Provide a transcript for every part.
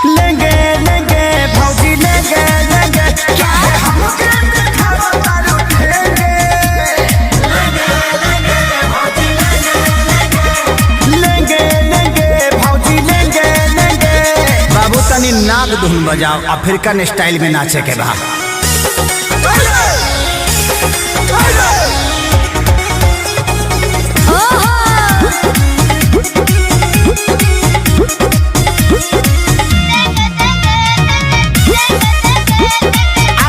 लेंगे लेंगे भौजी लेंगे लेंगे क्या है हमके देखावा तारू ठेंगे। लेंगे लेंगे भौजी लेंगे लेंगे। बाबू तनी नाग धुन बजाओ, अफ्रीकन स्टाइल में नाचे के बा।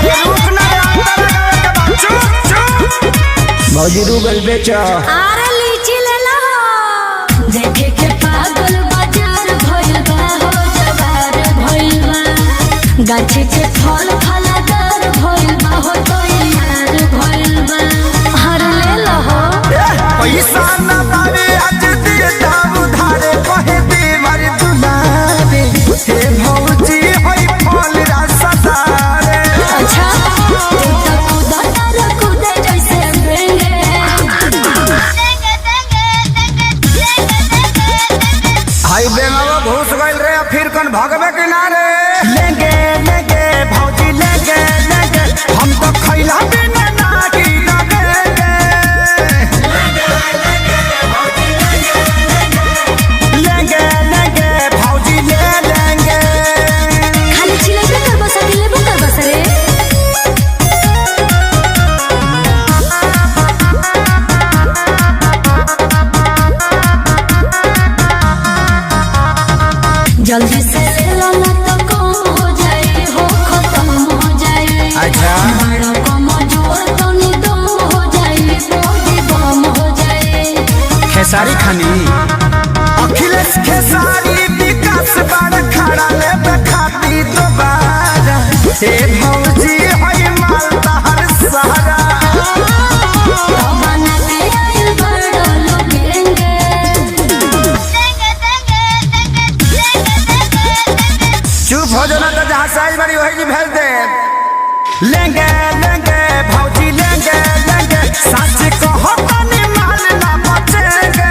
अरे रुक ना रे, अंदर लगावे के बा। चुप चुप भौजी रूगल बेचो। आरे लीची ले लो। देखे के पागल बाजार भइल बा हो जवार भइल बा। गाछी के फल फलादार भइल बा हो तैयार भइल बा। हर ले लो हो। पैसा न पावे आज दे दाम उधारे कहे दे मर दुलारे। हे भौजी होई फल रसदारे। अच्छा तू तो कूदा तारा कूदे जैसे बेंगे। हाई बेंगवा घुस गइल रे, फिर कन भगवे किनारे। लेंगे लेंगे भौजी लेंगे लेंगे, हम तो खैला बिना नागी लगेंगे। लेंगे लेंगे भौजी ले लेंगे। खाली चिल्लाइबे करबो सकी लेबो करबो सरे। जल्दी से ले लो ना तो कम हो जाए हो खत्म हो जाए। अच्छा। बड़ा कमजोर तो निदम हो जाए बॉडी बम हो जाए। खेसारी खानी अखिलेश खेसारी विकास बार खड़ा ले खाती दोबारा। हे भौजी होई मालदा हर सारा। बना के आइल बड़ा लोगेंगे। चुप हो जाना तो जहाँ साइज बड़ी वही जी भेज दे। लेंगे लेंगे भौजी लेंगे लेंगे, सच कहो तनी माल ना बचेंगे।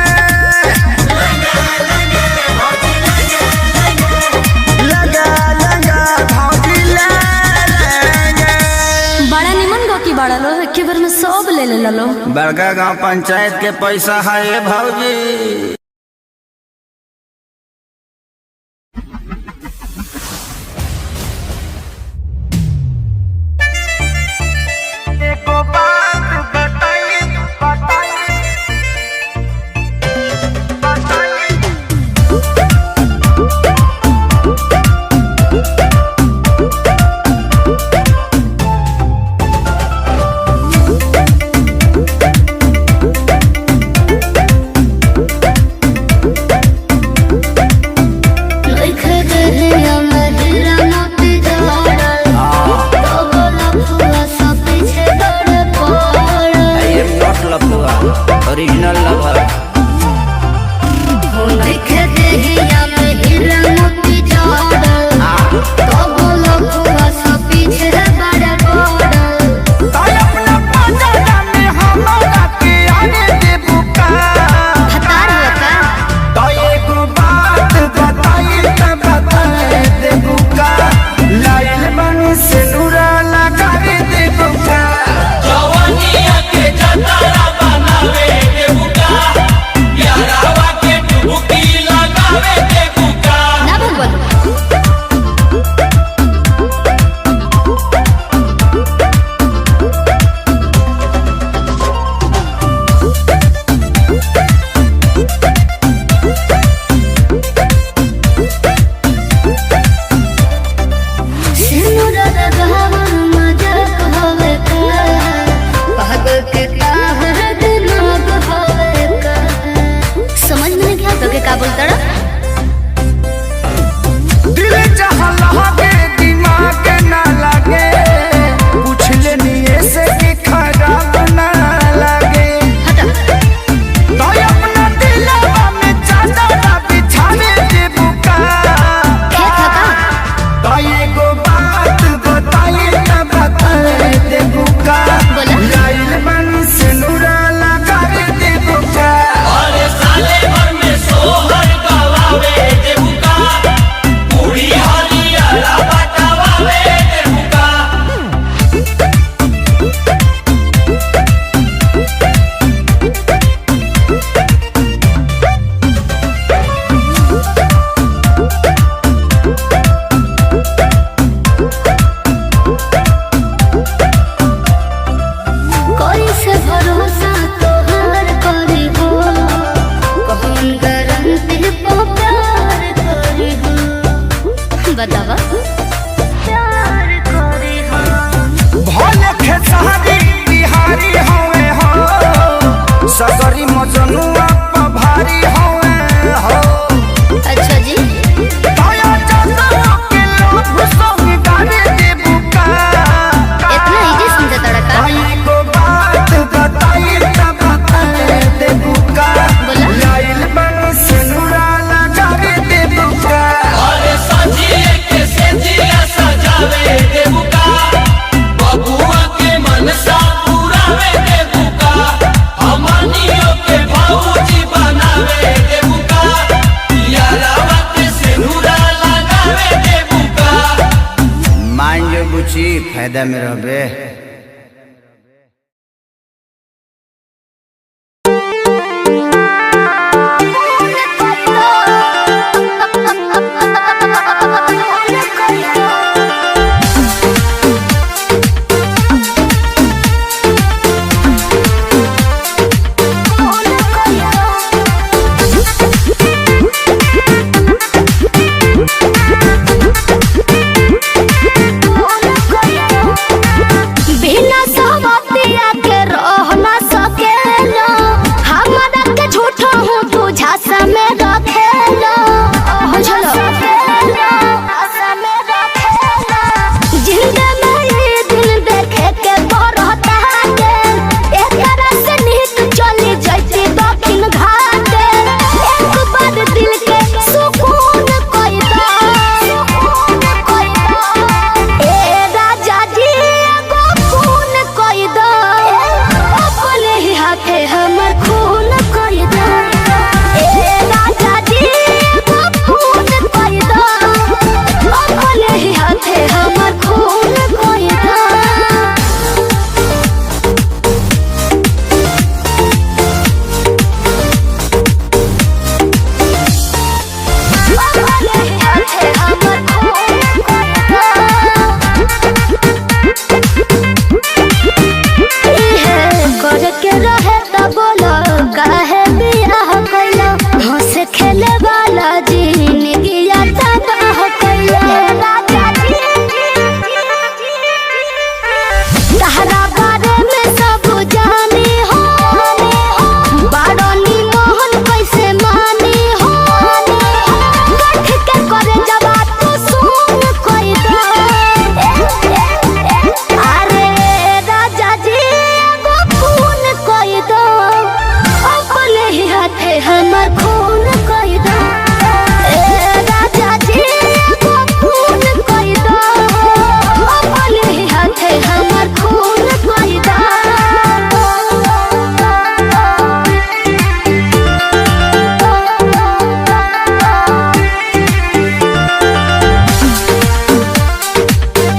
लेंगे लेंगे भौजी ले लेंगे। बड़ा निमन गो की बड़ा लो एक बार में सब ले ले लो। बड़का गांव पंचायत के पैसा है भौजी। I am not Lafua, original lover. ताई अपना बाजार में हमारा के आने दे बुका। तो एगो बात बताई त बताए दे बुका, लाइल बन से नूरा लगा दे बुका। जवानिया के जतारा बनावे देबुका। मजनुआ पर भारी होए हो। अच्छा जी। दया जाता के लोभ संग गाने दे बुका। इतना इजी समझा तड़का। भाई को बात बताई त बता दे बुका। बोला। लाइल बन सिनुरा लगावे दे बुका। अरे सजिए के सजिया सजावे देबुका, बबुआ के मनसा पुरावे देबुका, हमनियो के भौजी बनावे देबुका, यारावा के सिनुरा लगावे देबुका। मान जो बुची फायदा में रहबे। बिना सवतिया के रह ना सकेलो, हमरा के झूठो हूँ तू झांसा में रखेलो। बुझलो जिंदे में ये दिन देखे के बरहता के, एकरा से नीक चली जैती दक्षिण घाटे। एक बार दिल के सुकून कोई दा, ए राजा जी एगो खून कोई दो, अपने ही हाथे हमर खून कोई दो। ए राजा जी एगो खून कोई दो, अपने ही हाथे हमर खून कोई दो। अपने ही हाथे हमर खून कोई दो। इहे करके रहे त बोलो काहे बियाह कैलो, हंस खेले वाला जिंदगी तबाह कैलो। तहरा बारे में सब जाने हो, बारोनी मोहन कैसे माने हो। गठ के करे जवा तू सुन कोई दो। अरे राजा जी एगो खून कोई दो, अपने ही हाथे हमर खून कोई दो। ए राजा जी एगो खून कोई दो, अपने ही हाथे हमर खून कोई दो।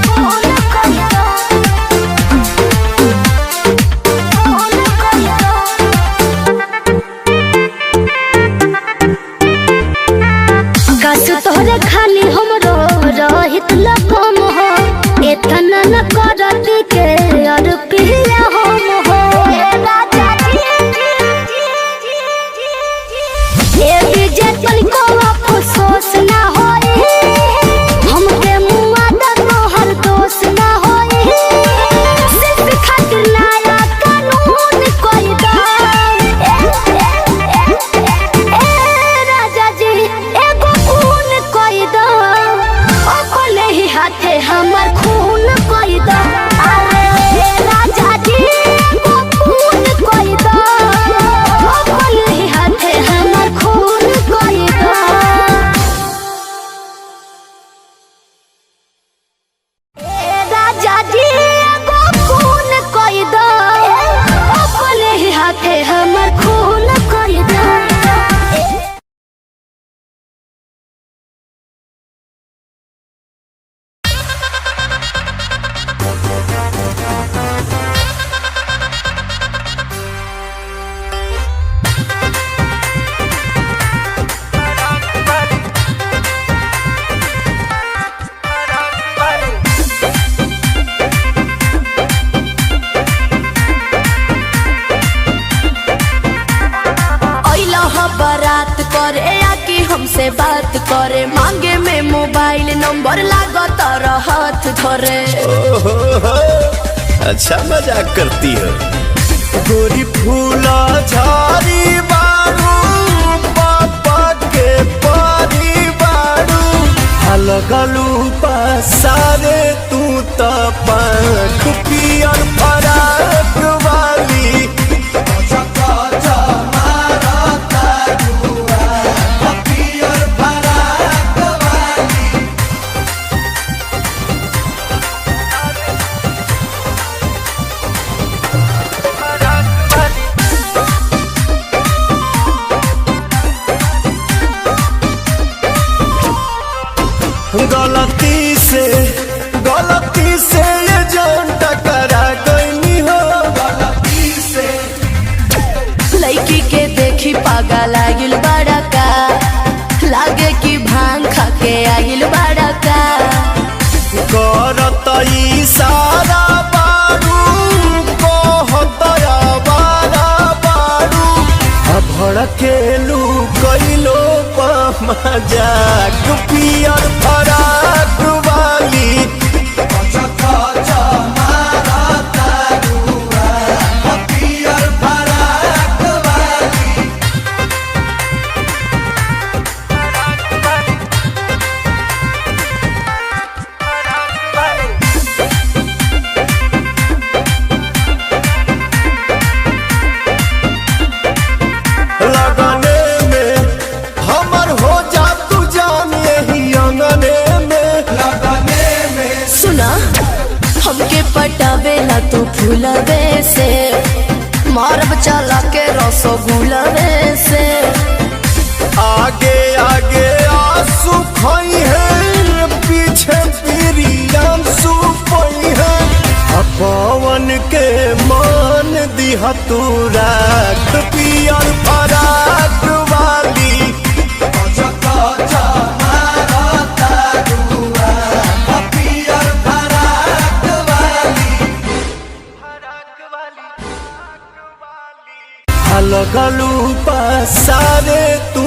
खून कोई दो, खून कोई दो। कासु तोहरे खाली हमरो रहित लकम हो, एतना न करती के और पिया हम हो। ए विजय तनिको अफसोस ना होई, हमके मुआ द तोहर दोष ना होई। सिर्फ खातिर नया कानून कोई दा। ए राजा जी एगो खून कोई दो, अपने ही हाथे हमर खून कोई दो। अरे राजा जी एगो खून कोई दो, अपने ही हाथे हमर खून कोई दो। ए राजा जी एगो खून कोई दो, अपने ही हाथे हमर खून कोई दो। अइला ह बारात करे आके हमसे बात करे, मांगे में मोबाइल नंबर लागत हाथ धरे। अच्छा मजाक करती हो। गोरी फूला झारी बारू, पापा के पारी बारू, लगलू पसारे तू त पंख पियर फराक वाली। गलती से, गलती से ये जान टकरा गई हो, गलती से। लड़की के देखी पागा लागिल बड़ा का, लागे कि भांग खा के आगिल बड़ा का। करत इशारा बारू, कहत आवारा बारू, आ भड़केलू कैलो मजाक पियर फराक वाली। लगने में हमर हो जा तू जान, यही अंगने में, लगने में। सुना, हमके पटावेला तू फूलवे से, मारब चला के रसगुलवे से। आगे आगे आंसू खोई है, पीछे पीरियां सुपई है, आ पवन के मान दिह तू राख पियर फराक वाली। लगलू पसारे तू